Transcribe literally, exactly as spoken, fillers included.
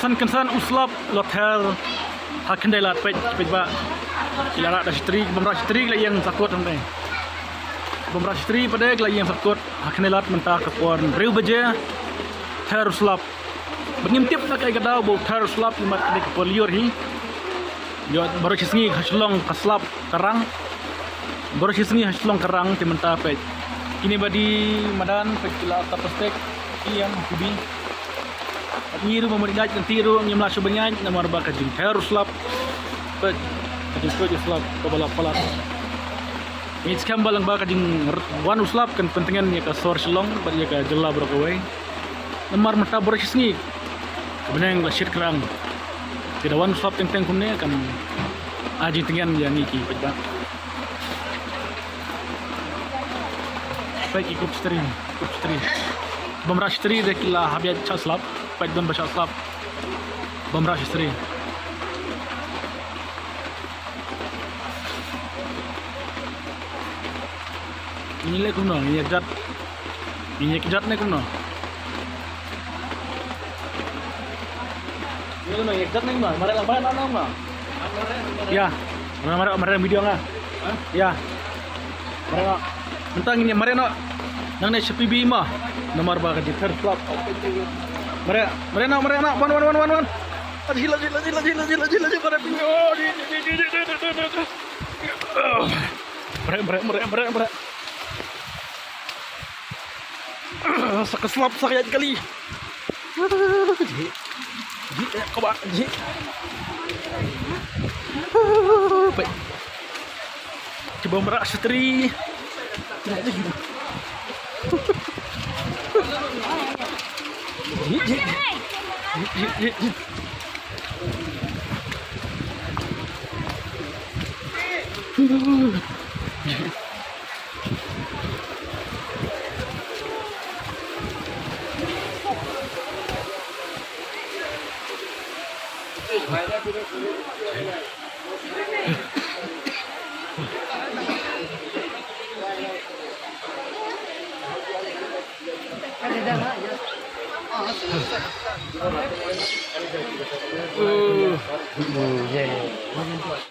San kynsan u slap la ther ha Khyndailad, peit, peit ba. Ki la rah da shatri, bym rah shatri ki la ïeng sha kut hangne. Bym rah shatri pat de ki la ïeng sha kut ha Khyndailad mynta ka por hynriew baje. Ther u slap. Bad ngim tip na kaei ka daw ba u ther u slap, namar ka dei ka por lyiur hi. Ïoh baroh shi sngi ha Shillong ka slap ka rang. Baroh shi sngi ha Shillong ka rang, te mynta peit. Kine ba die madan peit ki la tap plastik. Ïeng ki bi. Ngi ruh ba mut ïaid, ngi ruh ngim lah shuh ban ïaid namar ba ka jingther u slap. Peit, ka jingkoit u slap kaba la palat. Ngi skhem ba lyngba ka jingwan u slap kan pyntngen ïa ka sor Shillong bad ïa ka jylla baroh kawei. Namar mynta baroh shi sngi ka bneng la shit krang. Te da wan u slap teng teng kumne kan ai jingtngen ïa ngi ki paidbah. Peit ki kup shatri, kup shatri. Bym rah shatri de ki la hap ïaid shah slap. Peit don ba shah slap. Bym rah shatri. Ngi leh kumno, ngi ïa kjat. Ngi ïa kjat ne kumno. Ngi leh kumno, ngi ïa kjat ne kumno. Mareh lang, mareh lang, mareh lang. Ïa, mareh, mareh, mareh video nga. Ïa. Mareh noh. Mynta ngin ïa mareh noh. Nangne sha P B ma. Namar ba ka jingther slap. Mareh, mareh noh, mareh noh. Wan, wan, wan, wan, wan. Aji, aji, aji, mareh. Mareh, mareh, mareh, mareh, mareh. Sa ka slap sa ka ïaid kali. Ji, ji, eh, kaba, ji. Peit. Cuba merak shatri. Ji, ji. Ji, ji, ji.